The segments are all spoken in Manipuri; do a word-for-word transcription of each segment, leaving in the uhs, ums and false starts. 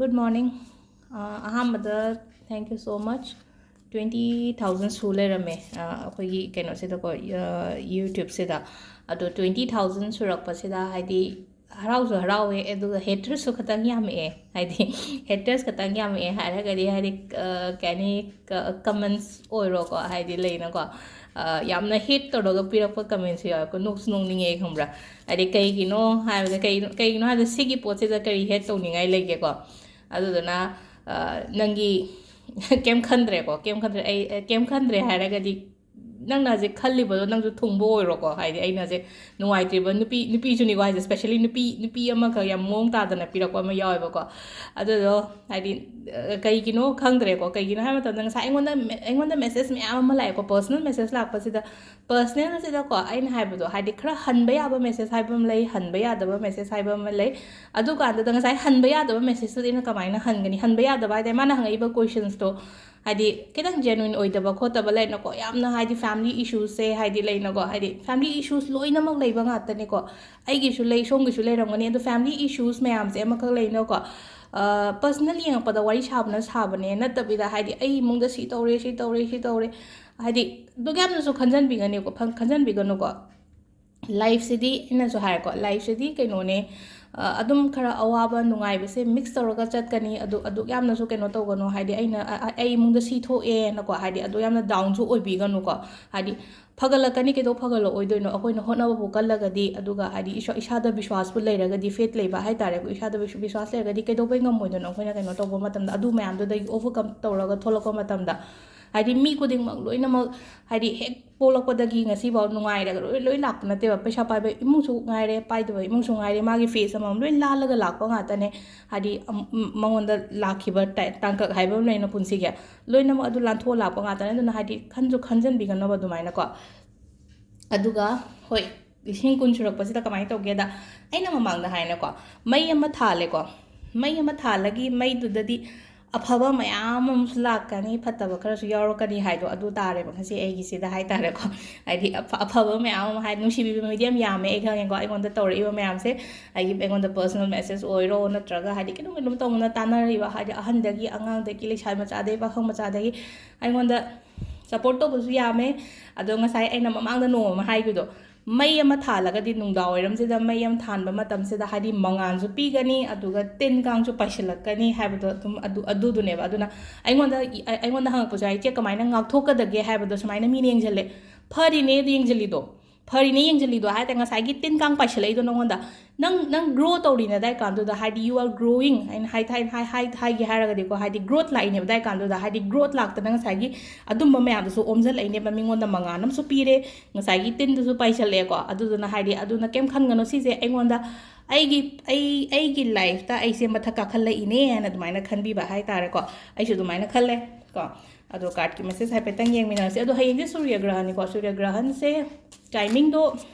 Good morning. ꯑ, ꯑꯍꯥꯟꯕꯗ thank you so much. Twenty thousand ꯁꯨ ꯂꯩꯔꯝꯃꯦ, ꯑ, ꯑꯩꯈꯣꯏꯒꯤ ꯀꯩꯅꯣꯁꯤꯗꯀꯣ, ꯑ, YouTube-ꯁꯤꯗ꯫ ꯑꯗꯣ twenty thousand ꯁꯨꯔꯛꯄꯁꯤꯗ ꯍꯥꯏꯗꯤ ꯍꯔꯥꯎꯁꯨ ꯍꯔꯥꯎꯋꯦ, ꯑꯗꯨꯒ haters-ꯁꯨ ꯈꯇꯪ ꯌꯥꯝꯃꯛꯑꯦ꯫ ꯍꯥꯏꯗꯤ haters ꯈꯇꯪ ꯌꯥꯝꯃꯛꯑꯦ ꯍꯥꯏꯔꯒꯗꯤ ꯍꯥꯏꯗꯤ, ꯑ, ꯀꯩ ꯍꯥꯏꯅꯤ, ꯀ-, comments ꯑꯣꯏꯔꯣꯀꯣ, ꯍꯥꯏꯗꯤ ꯂꯩꯅꯀꯣ, ꯑ, ꯌꯥꯝꯅ hate ꯇꯧꯔꯒ ꯄꯤꯔꯛꯄ comments-ꯁꯨ ꯌꯥꯎꯋꯦꯀꯣ꯫ ꯅꯣꯛꯁꯨ ꯅꯣꯛꯅꯤꯡꯉꯦ, ꯈꯪꯕ꯭ꯔꯥ? ꯍꯥꯏꯗꯤ ꯀꯩꯒꯤꯅꯣ ꯍꯥꯏꯕꯗ, ꯀꯩ-, ꯀꯩꯒꯤꯅꯣ ꯍꯥꯏꯕꯗ ꯁꯤꯒꯤ ꯄꯣꯠꯁꯤꯗ ꯀꯔꯤ hate ꯇꯧꯅꯤꯡꯉꯥꯏ ꯂꯩꯒꯦꯀꯣ? ꯑꯗꯨꯗꯨꯅ, ꯑ, ꯅꯪꯒꯤ ꯀꯩꯝ ꯈꯟꯗ꯭ꯔꯦꯀꯣ, ꯀꯩꯝ ꯈꯟꯗ꯭ꯔꯦ꯫ ꯑꯩ, ꯑ, ꯀꯩꯝ ꯈꯟꯗ꯭ꯔꯦ ꯍꯥꯏꯔꯒꯗꯤ ꯅꯪꯅ ꯍꯧꯖꯤꯛ ꯈꯜꯂꯤꯕꯗꯣ ꯅꯪꯁꯨ ꯊꯨꯡꯕ ꯑꯣꯏꯔꯣꯀꯣ꯫ ꯍꯥꯏꯗꯤ ꯑꯩꯅ ꯍꯧꯖꯤꯛ ꯅꯨꯡꯉꯥꯏꯇ꯭ꯔꯤꯕ ꯅꯨꯄꯤ, ꯅꯨꯄꯤꯁꯨꯅꯤꯀꯣ ꯍꯥꯏꯁꯦ, specially ꯅꯨꯄꯤ, ꯅꯨꯄꯤ ꯑꯃꯈꯛ ꯌꯥꯝ ꯃꯑꯣꯡ ꯇꯥꯗꯅ ꯄꯤꯔꯛꯄ ꯑꯃ ꯌꯥꯎꯋꯦꯕꯀꯣ꯫ ꯑꯗꯨꯗꯣ ꯍꯥꯏꯗꯤ, ꯑ, ꯀꯩꯒꯤꯅꯣ ꯈꯪꯗ꯭ꯔꯦꯀꯣ꯫ ꯀꯩꯒꯤꯅꯣ ꯍꯥꯏꯕ ꯃꯇꯝꯗ ꯉꯁꯥꯏ ꯑꯩꯉꯣꯟꯗ, ꯑꯩꯉꯣꯟꯗ message ꯃꯌꯥꯝ ꯑꯃ ꯂꯥꯛꯑꯦꯀꯣ, personal message ꯂꯥꯛꯄꯁꯤꯗ, personal-ꯁꯤꯗꯀꯣ ꯑꯩꯅ ꯍꯥꯏꯕꯗꯣ ꯍꯥꯏꯗꯤ ꯈꯔ ꯍꯟꯕ ꯌꯥꯕ message ꯍꯥꯏꯕ ꯑꯃ ꯂꯩ, ꯍꯟꯕ ꯌꯥꯗꯕ message ꯍꯥꯏꯕ ꯑꯃ ꯂꯩ꯫ ꯑꯗꯨꯀꯥꯟꯗꯨꯗ ꯉꯁꯥꯏ ꯍꯟꯕ ꯌꯥꯗꯕ message-ꯇꯨꯗꯤ ꯑꯩꯅ ꯀꯃꯥꯏꯅ ꯍꯟꯒꯅꯤ? ꯍꯟꯕ ꯌꯥꯗꯕ ꯍꯥꯏꯗꯤ ꯃꯥꯅ ꯍꯪꯉꯛꯏꯕ questions-ꯇꯣ ꯍꯥꯏꯗꯤ ꯈꯤꯇꯪ genuine ꯑꯣꯏꯗꯕ ꯈꯣꯠꯇꯕ ꯂꯩꯅꯀꯣ, ꯌꯥꯝꯅ ꯍꯥꯏꯗꯤ family issues-ꯁꯦ ꯍꯥꯏꯗꯤ ꯂꯩꯅꯀꯣ, ꯍꯥꯏꯗꯤ family issues ꯂꯣꯏꯅꯃꯛ ꯂꯩꯕ ꯉꯥꯛꯇꯅꯤꯀꯣ꯫ ꯑꯩꯒꯤꯁꯨ ꯂꯩ, ꯁꯣꯝꯒꯤꯁꯨ ꯂꯩꯔꯝꯒꯅꯤ꯫ ꯑꯗꯣ family issues ꯃꯌꯥꯝꯁꯦ ꯑꯃꯈꯛ ꯂꯩꯅꯀꯣ, ꯑ, personal ꯌꯦꯡꯉꯛꯄꯗ ꯋꯥꯔꯤ ꯁꯥꯕꯅ ꯁꯥꯕꯅꯦ ꯅꯠꯇꯕꯤꯗ ꯍꯥꯏꯗꯤ ꯑꯩ ꯏꯃꯨꯡꯗ ꯁꯤ ꯇꯧꯔꯦ, ꯁꯤ ꯇꯧꯔꯦ, ꯁꯤ ꯇꯧꯔꯦ, ꯍꯥꯏꯗꯤ ꯑꯗꯨꯛ ꯌꯥꯝꯅꯁꯨ ꯈꯟꯖꯟꯕꯤꯒꯅꯤꯀꯣ, ꯈꯟ-, ꯈꯟꯖꯟꯕꯤꯒꯅꯨꯀꯣ꯫ Life-ꯁꯤꯗꯤ ꯑꯩꯅꯁꯨ ꯍꯥꯏꯔꯦꯀꯣ, life-ꯁꯤꯗꯤ ꯀꯩꯅꯣꯅꯦ, ꯑ, ꯑꯗꯨꯝ ꯈꯔ ꯑꯋꯥꯕ ꯅꯨꯡꯉꯥꯏꯕꯁꯦ mix ꯇꯧꯔꯒ ꯆꯠꯀꯅꯤ꯫ ꯑꯗꯨ, ꯑꯗꯨꯛ ꯌꯥꯝꯅꯁꯨ ꯀꯩꯅꯣ ꯇꯧꯒꯅꯨ, ꯍꯥꯏꯗꯤ ꯑꯩꯅ, ꯑ, ꯑ, ꯑꯩ ꯏꯃꯨꯡꯗ ꯁꯤ ꯊꯣꯛꯑꯦꯅꯀꯣ, ꯍꯥꯏꯗꯤ ꯑꯗꯨ ꯌꯥꯝꯅ down-ꯁꯨ ꯑꯣꯏꯕꯤꯒꯅꯨꯀꯣ꯫ ꯍꯥꯏꯗꯤ ꯐꯒꯠꯂꯛꯀꯅꯤ, ꯀꯩꯗꯧ ꯐꯒꯠꯂꯛꯑꯣꯏꯗꯣꯏꯅꯣ? ꯑꯩꯈꯣꯏꯅ ꯍꯣꯠꯅꯕꯕꯨ ꯀꯜꯂꯒꯗꯤ, ꯑꯗꯨꯒ ꯍꯥꯏꯗꯤ ꯏꯁꯥ-, ꯏꯁꯥꯗ ꯕꯤꯁ꯭ꯋꯥꯁꯄꯨ ꯂꯩꯔꯒꯗꯤ, faith ꯂꯩꯕ ꯍꯥꯏꯇꯥꯔꯦꯀꯣ, ꯏꯁꯥꯗ ꯕꯤꯁ-, ꯕꯤꯁ꯭ꯋꯥꯁ ꯂꯩꯔꯒꯗꯤ ꯀꯩꯗꯧꯕꯩ ꯉꯝꯃꯣꯏꯗꯣꯏꯅꯣ? ꯑꯩꯈꯣꯏꯅ ꯀꯩꯅꯣ ꯇꯧꯕ ꯃꯇꯝꯗ, ꯑꯗꯨ ꯃꯌꯥꯝꯗꯨꯗꯒꯤ overcome ꯇꯧꯔꯒ ꯊꯣꯛꯂꯛꯄ ꯃꯇꯝꯗ, ꯍꯥꯏꯗꯤ ꯃꯤ ꯈꯨꯗꯤꯡꯃꯛ ꯂꯣꯏꯅꯃꯛ ꯍꯥꯏꯗꯤ ꯍꯦꯛ ꯄꯣꯛꯂꯛꯄꯗꯒꯤ ꯉꯁꯤꯐꯥꯎ ꯅꯨꯡꯉꯥꯏꯔꯒ ꯂꯣꯏ, ꯂꯣꯏ ꯂꯥꯛꯄ ꯅꯠꯇꯦꯕ꯫ ꯄꯩꯁꯥ ꯄꯥꯏꯕ ꯏꯃꯨꯡꯁꯨ ꯉꯥꯏꯔꯦ, ꯄꯥꯏꯗꯕ ꯏꯃꯨꯡꯁꯨ ꯉꯥꯏꯔꯦ, ꯃꯥꯒꯤ phase ꯑꯃꯃꯝ ꯂꯣꯏ ꯂꯥꯜꯂꯒ ꯂꯥꯛꯄ ꯉꯥꯛꯇꯅꯦ꯫ ꯍꯥꯏꯗꯤ ꯑꯝ-, ꯃꯉꯣꯟꯗ ꯂꯥꯛꯈꯤꯕ ꯇꯥ-, ꯇꯥꯡꯀꯛ ꯍꯥꯏꯕ ꯑꯃ ꯂꯩꯅ ꯄꯨꯟꯁꯤꯒꯤ, ꯂꯣꯏꯅꯃꯛ ꯑꯗꯨ ꯂꯥꯟꯊꯣꯛꯑ ꯂꯥꯛꯄ ꯉꯥꯛꯇꯅꯦ꯫ ꯑꯗꯨꯅ ꯍꯥꯏꯗꯤ ꯈꯟꯁꯨ ꯈꯟꯖꯟꯕꯤꯒꯅꯣꯕ ꯑꯗꯨꯃꯥꯏꯅꯀꯣ꯫ ꯑꯗꯨꯒ ꯍꯣꯏ, ꯂꯤꯁꯤꯡ ꯀꯨꯟ ꯁꯨꯔꯛꯄꯁꯤꯗ ꯀꯃꯥꯏꯅ ꯇꯧꯒꯦꯗ, ꯑꯩꯅ ꯃꯃꯥꯡꯗ ꯍꯥꯏꯅꯀꯣ, ꯃꯩ ꯑꯃ ꯊꯥꯜꯂꯦꯀꯣ, ꯃꯩ ꯑꯃ ꯊꯥꯜꯂꯒꯤ ꯃꯩꯗꯨꯗꯗꯤ ꯑꯐꯕ ꯃꯌꯥꯝ ꯑꯃꯁꯨ ꯂꯥꯛꯀꯅꯤ, ꯐꯠꯇꯕ ꯈꯔꯁꯨ ꯌꯥꯎꯔꯛꯀꯅꯤ ꯍꯥꯏꯗꯣ ꯑꯗꯨ ꯇꯥꯔꯦꯕ ꯉꯁꯤ ꯑꯩꯒꯤꯁꯤꯗ ꯍꯥꯏꯇꯥꯔꯦꯀꯣ꯫ ꯍꯥꯏꯗꯤ ꯑꯐ-, ꯑꯐꯕ ꯃꯌꯥꯝ ꯑꯃ ꯍꯥꯏ, ꯅꯨꯡꯁꯤꯕꯤꯕ ꯃꯤꯗꯤ ꯌꯥꯝ ꯌꯥꯝꯃꯦ, ꯑꯩ ꯈꯪꯉꯦꯀꯣ꯫ ꯑꯩꯉꯣꯟꯗ ꯇꯧꯔꯛꯏꯕ ꯃꯌꯥꯝꯁꯦ, ꯑꯩꯒꯤ, ꯑꯩꯉꯣꯟꯗ personal message ꯑꯣꯏꯔꯣ, ꯅꯠꯇ꯭ꯔꯒ ꯍꯥꯏꯗꯤ ꯀꯩꯅꯣꯝ ꯀꯩꯅꯣꯝ ꯇꯧꯅ ꯇꯥꯟꯅꯔꯤꯕ, ꯍꯥꯏꯗꯤ ꯑꯍꯟꯗꯒꯤ ꯑꯉꯥꯡꯗꯒꯤ ꯂꯩꯁꯥꯕꯤ ꯃꯆꯥꯗꯒꯤ ꯄꯥꯈꯪ ꯃꯆꯥꯗꯒꯤ ꯑꯩꯉꯣꯟꯗ support ꯇꯧꯕꯁꯨ ꯌꯥꯝꯃꯦ꯫ ꯑꯗꯣ ꯉꯁꯥꯏ ꯑꯩꯅ ꯃꯃꯥꯡꯗ ꯅꯣꯡꯃ ꯑꯃ ꯍꯥꯏꯈꯤꯕꯗꯣ, ꯃꯩ ꯑꯃ ꯊꯥꯜꯂꯒꯗꯤ ꯅꯨꯡꯗꯥꯡ ꯋꯥꯏꯔꯝꯁꯤꯗ ꯃꯩ ꯑꯃ ꯊꯥꯟꯕ ꯃꯇꯝꯁꯤꯗ ꯍꯥꯏꯗꯤ ꯃꯉꯥꯜꯁꯨ ꯄꯤꯒꯅꯤ, ꯑꯗꯨꯒ ꯇꯤꯟ ꯀꯥꯡꯁꯨ ꯄꯥꯏꯁꯤꯜꯂꯛꯀꯅꯤ ꯍꯥꯏꯕꯗꯣ ꯑꯗꯨꯝ ꯑꯗꯨ, ꯑꯗꯨꯗꯨꯅꯦꯕ꯫ ꯑꯗꯨꯅ ꯑꯩꯉꯣꯟꯗ, ꯑꯩꯉꯣꯟꯗ ꯍꯪꯉꯛꯄꯁꯨ ꯌꯥꯏ, "ꯏꯆꯦ, ꯀꯃꯥꯏꯅ ꯉꯥꯛꯊꯣꯛꯀꯗꯒꯦ?" ꯍꯥꯏꯕꯗꯣ ꯁꯨꯃꯥꯏꯅ ꯃꯤꯅ ꯌꯦꯡꯁꯤꯜꯂꯦ꯫ ꯐꯔꯤꯅꯦ ꯑꯗꯨ ꯌꯦꯡꯁꯤꯜꯂꯤꯗꯣ, ꯐꯔꯤꯅꯦ ꯌꯦꯡꯁꯤꯜꯂꯤꯗꯣ ꯍꯥꯏ ꯇꯥꯔꯦ꯫ ꯉꯁꯥꯏꯒꯤ ꯇꯤꯟ ꯀꯥꯡ ꯄꯥꯏꯁꯤꯜꯂꯛꯏꯗꯣ ꯅꯉꯣꯟꯗ, ꯅꯪ, ꯅꯪ grow ꯇꯧꯔꯤꯅꯦ ꯑꯗꯥꯏ ꯀꯥꯟꯗꯨꯗ, ꯍꯥꯏꯗꯤ you are growing ꯍꯥꯏꯅ ꯍꯥꯏ-, ꯍꯥꯏ-, ꯍꯥꯏ-, ꯍꯥꯏꯒꯦ ꯍꯥꯏꯔꯒꯗꯤꯀꯣ, ꯍꯥꯏꯗꯤ growth ꯂꯥꯛꯏꯅꯦꯕ ꯑꯗꯥꯏ ꯀꯥꯟꯗꯨꯗ, ꯍꯥꯏꯗꯤ growth ꯂꯥꯛꯇꯅ ꯉꯁꯥꯏꯒꯤ ꯑꯗꯨꯝꯕ ꯃꯌꯥꯝꯗꯨꯁꯨ ꯑꯣꯝꯁꯤꯜꯂꯛꯏꯅꯦꯕ ꯃꯤꯉꯣꯟꯗ, ꯃꯉꯥꯜ ꯑꯃꯁꯨ ꯄꯤꯔꯦ, ꯉꯁꯥꯏꯒꯤ ꯇꯤꯟꯗꯨꯁꯨ ꯄꯥꯏꯁꯜꯂꯛꯑꯦꯀꯣ꯫ ꯑꯗꯨꯗꯨꯅ ꯍꯥꯏꯗꯤ ꯑꯗꯨꯅ ꯀꯩꯝ ꯈꯟꯒꯅꯨ, ꯁꯤꯁꯦ ꯑꯩꯉꯣꯟꯗ, ꯑꯩꯒꯤ, ꯑꯩ, ꯑꯩꯒꯤ life ꯇ ꯑꯩꯁꯦ ꯃꯊꯛ ꯀꯥꯈꯠꯂꯛꯏꯅꯦ ꯍꯥꯏꯅ ꯑꯗꯨꯃꯥꯏꯅ ꯈꯟꯕꯤꯕ ꯍꯥꯏ ꯇꯥꯔꯦꯀꯣ꯫ ꯑꯩꯁꯨ ꯑꯗꯨꯃꯥꯏꯅ ꯈꯜꯂꯦ ꯀꯣ꯫ ꯑꯗꯣ card ꯀꯤ message ꯍꯥꯏꯐꯦꯠꯇꯪ ꯌꯦꯡꯃꯤꯟꯅꯔꯁꯦ꯫ ꯑꯗꯣ ꯍꯌꯦꯡꯁꯦ ꯁꯨꯔ꯭ꯌ ꯒ꯭ꯔꯍꯟꯅꯤꯀꯣ꯫ ꯁꯨꯔ꯭ꯌ ꯒ꯭ꯔꯍꯟꯁꯦ timing ꯗꯣ,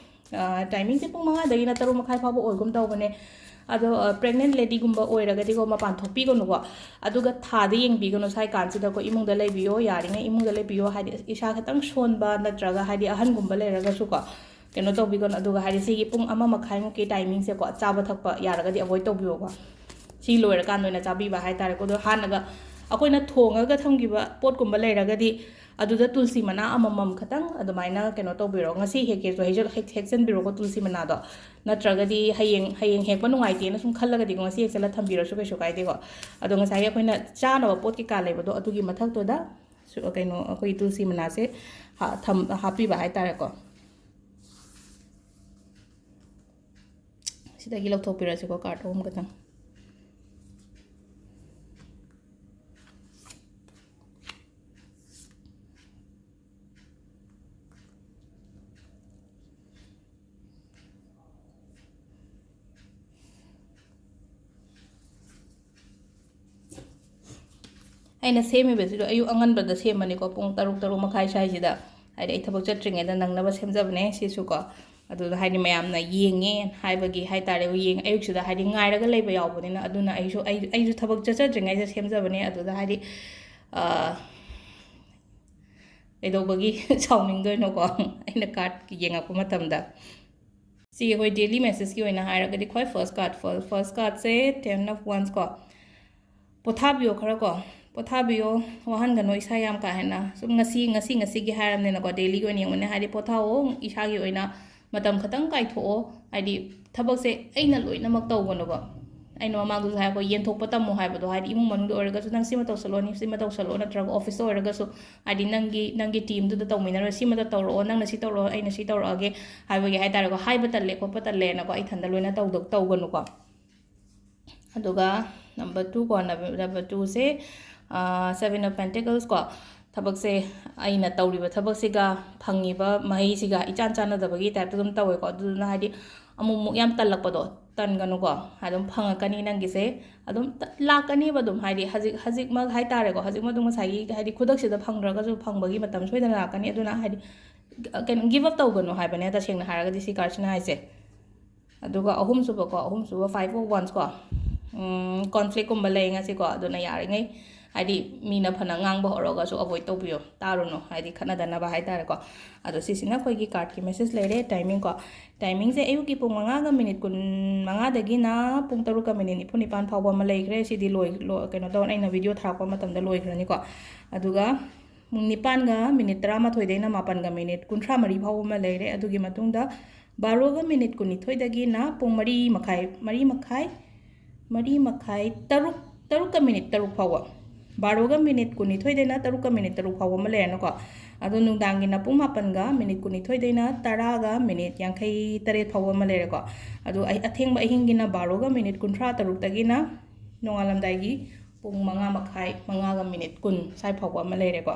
ꯑ, timing ꯁꯦ ꯄꯨꯡ ꯃꯉꯥꯗꯒꯤꯅ ꯇꯔꯨꯛ ꯃꯈꯥꯏ ꯐꯥꯎꯕ ꯑꯣꯏꯒꯨꯝ ꯇꯧꯕꯅꯦ꯫ ꯑꯗꯣ, ꯑ, pregnant lady ꯒꯨꯝꯕ ꯑꯣꯏꯔꯒꯗꯤꯀꯣ, ꯃꯄꯥꯟ ꯊꯣꯛꯄꯤꯒꯅꯨꯀꯣ꯫ ꯑꯗꯨꯒ ꯊꯥꯗ ꯌꯦꯡꯕꯤꯒꯅꯨ, ꯁ꯭ꯋꯥꯏ ꯀꯥꯟꯁꯤꯗꯀꯣ꯫ ꯏꯃꯨꯡꯗ ꯂꯩꯕꯤꯌꯣ, ꯌꯥꯔꯤꯉꯩ ꯏꯃꯨꯡꯗ ꯂꯩꯕꯤꯌꯣ꯫ ꯍꯥꯏꯗꯤ ꯏꯁꯥ ꯈꯤꯇꯪ ꯁꯣꯟꯕ ꯅꯠꯇ꯭ꯔꯒ ꯍꯥꯏꯗꯤ ꯑꯍꯟꯒꯨꯝꯕ ꯂꯩꯔꯒꯁꯨꯀꯣ, ꯀꯩꯅꯣ ꯇꯧꯕꯤꯒꯅꯨ꯫ ꯑꯗꯨꯒ ꯍꯥꯏꯗꯤ ꯁꯤꯒꯤ ꯄꯨꯡ ꯑꯃ ꯃꯈꯥꯏꯃꯨꯛꯀꯤ timing ꯁꯦꯀꯣ, ꯆꯥꯕ ꯊꯛꯄ ꯌꯥꯔꯒꯗꯤ avoid ꯇꯧꯕꯤꯌꯣꯀꯣ꯫ ꯁꯤ ꯂꯣꯏꯔꯀꯥꯟꯗ ꯑꯣꯏꯅ ꯆꯥꯕꯤꯕ ꯍꯥꯏꯇꯥꯔꯦꯀꯣ꯫ ꯑꯗꯣ ꯍꯥꯟꯅꯒ ꯑꯩꯈꯣꯏꯅ ꯊꯣꯡꯉꯒ ꯊꯝꯈꯤꯕ ꯄꯣꯠꯀꯨꯝꯕ ꯂꯩꯔꯒꯗꯤ, ꯑꯗꯨꯗ ꯇꯨꯜꯁꯤ ꯃꯅꯥ ꯑꯃꯃꯝ ꯈꯛꯇꯪ ꯑꯗꯨꯃꯥꯏꯅ ꯀꯩꯅꯣ ꯇꯧꯕꯤꯔꯣ꯫ ꯉꯁꯤ ꯍꯦꯛꯀꯦꯁꯨ ꯍꯦꯛꯆ-, ꯍꯦꯛ-, ꯍꯦꯛꯆꯟꯕꯤꯔꯣꯀꯣ ꯇꯨꯜꯁꯤ ꯃꯅꯥꯗꯣ꯫ ꯅꯠꯇ꯭ꯔꯒꯗꯤ ꯍꯌꯦꯡ, ꯍꯌꯦꯡ ꯍꯦꯛꯄ ꯅꯨꯡꯉꯥꯏꯇꯦꯅ ꯁꯨꯝ ꯈꯜꯂꯒꯗꯤꯀꯣ, ꯉꯁꯤ ꯍꯦꯛꯆꯜꯂ ꯊꯝꯕꯤꯔꯁꯨ ꯀꯩꯁꯨ ꯀꯥꯏꯗꯦꯀꯣ꯫ ꯑꯗꯣ ꯉꯁꯥꯏꯒꯤ ꯑꯩꯈꯣꯏꯅ ꯆꯥꯅꯕ ꯄꯣꯠ ꯀꯩꯀꯥ ꯂꯩꯕꯗꯣ, ꯑꯗꯨꯒꯤ ꯃꯊꯛꯇꯨꯗ ꯁꯨ-, ꯀꯩꯅꯣ, ꯑꯩꯈꯣꯏ ꯇꯨꯜꯁꯤ ꯃꯅꯥꯁꯦ ꯍꯥ-, ꯊꯝ-, ꯍꯥꯞꯄꯤꯕ ꯍꯥꯏꯇꯥꯔꯦꯀꯣ꯫ ꯁꯤꯗꯒꯤ ꯂꯧꯊꯣꯛꯄꯤꯔꯁꯤꯀꯣ, card ꯑꯍꯨꯝ ꯈꯛꯇꯪ꯫ ꯑꯩꯅ ꯁꯦꯝꯃꯤꯕꯁꯤꯗꯣ ꯑꯌꯨꯛ ꯑꯉꯟꯕꯗ ꯁꯦꯝꯕꯅꯤꯀꯣ, ꯄꯨꯡ ꯇꯔꯨꯛ, ꯇꯔꯨꯛ ꯃꯈꯥꯏ ꯁ꯭ꯋꯥꯏꯁꯤꯗ꯫ ꯍꯥꯏꯗꯤ ꯑꯩ ꯊꯕꯛ ꯆꯠꯇ꯭ꯔꯤꯉꯩꯗ ꯅꯪꯅꯕ ꯁꯦꯝꯖꯕꯅꯦ ꯁꯤꯁꯨꯀꯣ꯫ ꯑꯗꯨꯗ ꯍꯥꯏꯗꯤ ꯃꯌꯥꯝꯅ ꯌꯦꯡꯉꯦ ꯍꯥꯏꯕꯒꯤ ꯍꯥꯏ ꯇꯥꯔꯦ, ꯌꯦꯡ-, ꯑꯌꯨꯛꯁꯤꯗ ꯍꯥꯏꯗꯤ ꯉꯥꯏꯔꯒ ꯂꯩꯕ ꯌꯥꯎꯕꯅꯤꯅ, ꯑꯗꯨꯅ ꯑꯩꯁꯨ, ꯑꯩ-, ꯑꯩꯁꯨ ꯊꯕꯛ ꯆꯠꯆꯗ꯭ꯔꯤꯉꯩꯗ ꯁꯦꯝꯖꯕꯅꯦ꯫ ꯑꯗꯨꯗ ꯍꯥꯏꯗꯤ, ꯑ, ꯀꯩꯗꯧꯕꯒꯤ ꯁꯥꯎꯅꯤꯡꯗꯣꯏꯅꯣꯀꯣ? ꯑꯩꯅ card ꯌꯦꯡꯉꯛꯄ ꯃꯇꯝꯗ꯫ ꯁꯤ ꯑꯩꯈꯣꯏ daily message ꯀꯤ ꯑꯣꯏꯅ ꯍꯥꯏꯔꯒꯗꯤ, ꯈ꯭ꯋꯥꯏ first card, first card say Ten of Wands ꯀꯣ꯫ ꯄꯣꯊꯥꯕꯤꯌꯣ ꯈꯔ ꯀꯣ, ꯄꯣꯊꯥꯕꯤꯌꯣ, ꯋꯥꯍꯟꯒꯅꯣ ꯏꯁꯥ ꯌꯥꯝ ꯀꯥ ꯍꯦꯟꯅ꯫ ꯁꯨꯝ ꯉꯁꯤ, ꯉꯁꯤ, ꯉꯁꯤꯒꯤ ꯍꯥꯏꯔꯕꯅꯤꯅꯀꯣ, daily ꯒꯤ ꯑꯣꯏꯅ ꯌꯦꯡꯕꯅꯦ꯫ ꯍꯥꯏꯗꯤ ꯄꯣꯊꯥꯑꯣ, ꯏꯁꯥꯒꯤ ꯑꯣꯏꯅ ꯃꯇꯝ ꯈꯛꯇꯪ ꯀꯥꯏꯊꯣꯛꯑꯣ꯫ ꯍꯥꯏꯗꯤ ꯊꯕꯛꯁꯦ ꯑꯩꯅ ꯂꯣꯏꯅꯃꯛ ꯇꯧꯒꯅꯣꯕ꯫ ꯑꯩꯅ ꯃꯃꯥꯡꯗꯁꯨ ꯍꯥꯏꯔꯛꯄ, ꯌꯦꯟꯊꯣꯛꯄ ꯇꯝꯃꯣ ꯍꯥꯏꯕꯗꯣ, ꯍꯥꯏꯗꯤ ꯏꯃꯨꯡ ꯃꯅꯨꯡꯗ ꯑꯣꯏꯔꯒꯁꯨ ꯅꯪ ꯁꯤꯃ ꯇꯧꯁꯜꯂꯣ, ꯁꯤꯃ ꯇꯧꯁꯜꯂꯣ, ꯅꯠꯇ꯭ꯔꯒ office ꯇ ꯑꯣꯏꯔꯒꯁꯨ, ꯍꯥꯏꯗꯤ ꯅꯪꯒꯤ, ꯅꯪꯒꯤ team ꯗꯨꯗ ꯇꯧꯃꯤꯟꯅꯔꯣꯏ, ꯁꯤꯃꯗ ꯇꯧꯔꯛꯑꯣ, ꯅꯪꯅ ꯁꯤ ꯇꯧꯔꯛꯑꯣ, ꯑꯩꯅ ꯁꯤ ꯇꯧꯔꯛꯑꯒꯦ ꯍꯥꯏꯕꯒꯤ ꯍꯥꯏ ꯇꯥꯔꯦꯀꯣ, ꯍꯥꯏꯕ ꯇꯜꯂꯦ ꯈꯣꯠꯄ ꯇꯜꯂꯦꯅꯀꯣ, ꯏꯊꯟꯗ ꯂꯣꯏꯅ ꯇꯧꯗ-, ꯇꯧꯒꯅꯨꯀꯣ꯫ ꯑꯗꯨꯒ number two ꯀꯣ, number two say, ah, Seven of Pentacles ꯀꯣ, ꯊꯕꯛꯁꯦ, ꯑꯩꯅ ꯇꯧꯔꯤꯕ ꯊꯕꯛꯁꯤꯒ ꯐꯪꯉꯤꯕ ꯃꯍꯩꯁꯤꯒ ꯏꯆꯥꯟ ꯆꯥꯟꯅꯗꯕꯒꯤ type ꯇ ꯑꯗꯨꯝ ꯇꯧꯋꯦꯀꯣ꯫ ꯑꯗꯨꯗꯨꯅ ꯍꯥꯏꯗꯤ ꯑꯃꯨꯛ ꯑꯃꯨꯛ ꯌꯥꯝ ꯇꯜꯂꯛꯄꯗꯣ, ꯇꯟꯒꯅꯨꯀꯣ꯫ ꯑꯗꯨꯝ ꯐꯪꯉꯛꯀꯅꯤ ꯅꯪꯒꯤꯁꯦ, ꯑꯗꯨꯝ ꯇ-, ꯂꯥꯛꯀꯅꯤꯕ ꯑꯗꯨꯝ, ꯍꯥꯏꯗꯤ ꯍꯧꯖꯤꯛ, ꯍꯧꯖꯤꯛꯃꯛ ꯍꯥꯏ ꯇꯥꯔꯦꯀꯣ, ꯍꯧꯖꯤꯛꯃꯛ ꯑꯗꯨꯝ ꯉꯁꯥꯏꯒꯤ ꯍꯥꯏꯗꯤ ꯈꯨꯗꯛꯁꯤꯗ ꯐꯪꯗ꯭ꯔꯒꯁꯨ ꯐꯪꯕꯒꯤ ꯃꯇꯝ ꯁꯣꯏꯗꯅ ꯂꯥꯛꯀꯅꯤ꯫ ꯑꯗꯨꯅ ꯍꯥꯏꯗꯤ, ꯀꯩꯅꯣ, give up ꯇꯧꯒꯅꯨ ꯍꯥꯏꯕꯅꯦ ꯇꯁꯦꯡꯅ ꯍꯥꯏꯔꯒꯗꯤ ꯁꯤ card ꯁꯤꯅ ꯍꯥꯏꯁꯦ꯫ ꯑꯗꯨꯒ ꯑꯍꯨꯝꯁꯨꯕꯀꯣ, ꯑꯍꯨꯝꯁꯨꯕ Five of Wands ꯀꯣ, ꯎꯝ, conflict ꯀꯨꯝꯕ ꯂꯩ ꯉꯁꯤꯀꯣ, ꯑꯗꯨꯅ ꯌꯥꯔꯤꯉꯩ ꯍꯥꯏꯗꯤ ꯃꯤꯅ ꯐꯅ ꯉꯥꯡꯕ ꯍꯧꯔꯒꯁꯨ avoid ꯇꯧꯕꯤꯌꯣ, ꯇꯥꯔꯨꯅꯨ, ꯍꯥꯏꯗꯤ ꯈꯠꯅꯗꯅꯕ ꯍꯥꯏ ꯇꯥꯔꯦꯀꯣ꯫ ꯑꯗꯣ ꯁꯤꯁꯤꯅ ꯑꯩꯈꯣꯏꯒꯤ card ꯀꯤ message ꯂꯩꯔꯦ꯫ Timing ꯀꯣ, timing ꯁꯦ ꯑꯌꯨꯛꯀꯤ ꯄꯨꯡ ꯃꯉꯥꯒ minute ꯀꯨꯟ ꯃꯉꯥꯗꯒꯤꯅ ꯄꯨꯡ ꯇꯔꯨꯛꯀ minute ꯅꯤꯐꯨ ꯅꯤꯄꯥꯟ ꯐꯥꯎꯕ ꯑꯃ ꯂꯩꯈ꯭ꯔꯦ꯫ ꯁꯤꯗꯤ ꯂꯣꯏ-, ꯂꯣ-, ꯀꯩꯅꯣ ꯇꯧꯔ, ꯑꯩꯅ video ꯊꯥꯔꯛꯄ ꯃꯇꯝꯗ ꯂꯣꯏꯈ꯭ꯔꯅꯤꯀꯣ꯫ ꯑꯗꯨꯒ ꯄꯨꯡ ꯅꯤꯄꯥꯟꯒ minute ꯇꯔꯥꯃꯥꯊꯣꯏꯗꯩꯅ ꯃꯥꯄꯟꯒ minute ꯀꯨꯟꯊ꯭ꯔꯥ ꯃꯔꯤ ꯐꯥꯎꯕ ꯑꯃ ꯂꯩꯔꯦ꯫ ꯑꯗꯨꯒꯤ ꯃꯇꯨꯡꯗ ꯕꯥꯔꯣꯒ minute ꯀꯨꯟꯅꯤꯊꯣꯏꯗꯒꯤꯅ ꯄꯨꯡ ꯃꯔꯤ ꯃꯈꯥꯏ, ꯃꯔꯤ ꯃꯈꯥꯏ, ꯃꯔꯤ ꯃꯈꯥꯏ, ꯇꯔꯨꯛ, ꯇꯔꯨꯛꯀ minute ꯇꯔꯨꯛ ꯐꯥꯎꯕ꯫ ꯕꯥꯔꯣꯒ minute ꯀꯨꯟꯅꯤꯊꯣꯏꯗꯩꯅ ꯇꯔꯨꯛꯀ minute ꯇꯔꯨꯛ ꯐꯥꯎꯕ ꯑꯃ ꯂꯩꯔꯦꯅꯀꯣ꯫ ꯑꯗꯣ ꯅꯨꯡꯗꯥꯡꯒꯤꯅ ꯄꯨꯡ ꯃꯥꯄꯟꯒ minute ꯀꯨꯟꯅꯤꯊꯣꯏꯗꯩꯅ ꯇꯔꯥꯒ minute ꯌꯥꯡꯈꯩ ꯇꯔꯦꯠ ꯐꯥꯎꯕ ꯑꯃ ꯂꯩꯔꯦꯀꯣ꯫ ꯑꯗꯣ ꯑꯩ-, ꯑꯊꯦꯡꯕ ꯑꯍꯤꯡꯒꯤꯅ ꯕꯥꯔꯣꯒ minute ꯀꯨꯟꯊ꯭ꯔꯥ ꯇꯔꯨꯛꯇꯒꯤꯅ ꯅꯣꯡꯉꯥꯜꯂꯝꯗꯥꯏꯒꯤ ꯄꯨꯡ ꯃꯉꯥ ꯃꯈꯥꯏ, ꯃꯉꯥꯒ minute ꯀꯨꯟ ꯁ꯭ꯋꯥꯏ ꯐꯥꯎꯕ ꯑꯃ ꯂꯩꯔꯦꯀꯣ꯫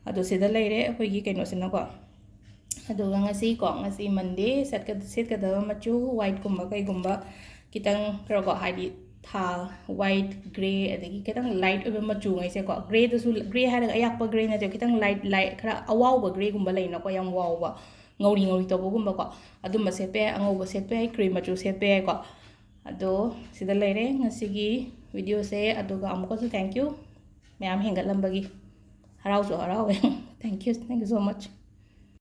ꯑꯗꯣ ꯁꯤꯗ ꯂꯩꯔꯦ ꯑꯩꯈꯣꯏꯒꯤ ꯀꯩꯅꯣꯁꯤꯅꯀꯣ꯫ ꯑꯗꯨꯒ ꯉꯁꯤ ꯀꯣ, ꯉꯁꯤ Monday ꯁꯦꯠꯀ-, ꯁꯦꯠꯀꯗꯕ ꯃꯆꯨ white ꯀꯨꯝꯕ ꯀꯩꯒꯨꯝꯕ ꯈꯤꯇꯪ ꯈꯔꯀꯣ, ꯍꯥꯏꯗꯤ ꯊꯥ white, grey, ꯑꯗꯒꯤ ꯈꯤꯇꯪ light ꯑꯣꯏꯕ ꯃꯆꯨꯉꯩꯁꯦꯀꯣ, grey ꯗꯁꯨ, grey ꯍꯥꯏꯔꯒ ꯑꯌꯥꯛꯄ grey ꯅꯠꯇꯦ, ꯈꯤꯇꯪ light, light, ꯈꯔ ꯑꯋꯥꯎꯕ grey ꯒꯨꯝꯕ ꯂꯩꯅꯀꯣ, ꯌꯥꯝ ꯋꯥꯎꯕ꯫ ꯉꯧꯔꯤ ꯉꯧꯔꯤ ꯇꯧꯕꯒꯨꯝꯕꯀꯣ, ꯑꯗꯨꯝꯕ ꯁꯦꯠꯄ ꯌꯥꯏ, ꯑꯉꯧꯕ ꯁꯦꯠꯄ ꯌꯥꯏ, ꯀ꯭ꯔꯤꯝ ꯃꯆꯨ ꯁꯦꯠꯄ ꯌꯥꯏꯀꯣ꯫ ꯑꯗꯣ ꯁꯤꯗ ꯂꯩꯔꯦ ꯉꯁꯤꯒꯤ ꯚꯤꯗꯤꯑꯣꯁꯦ꯫ ꯑꯗꯨꯒ ꯑꯃꯨꯛꯀꯁꯨ thank you, ꯃꯌꯥꯝ ꯍꯦꯟꯒꯠꯂꯝꯕꯒꯤ꯫ ꯍꯔꯥꯎꯁꯨ ꯍꯔꯥꯎꯋꯦ꯫ Thank you, thank you so much꯫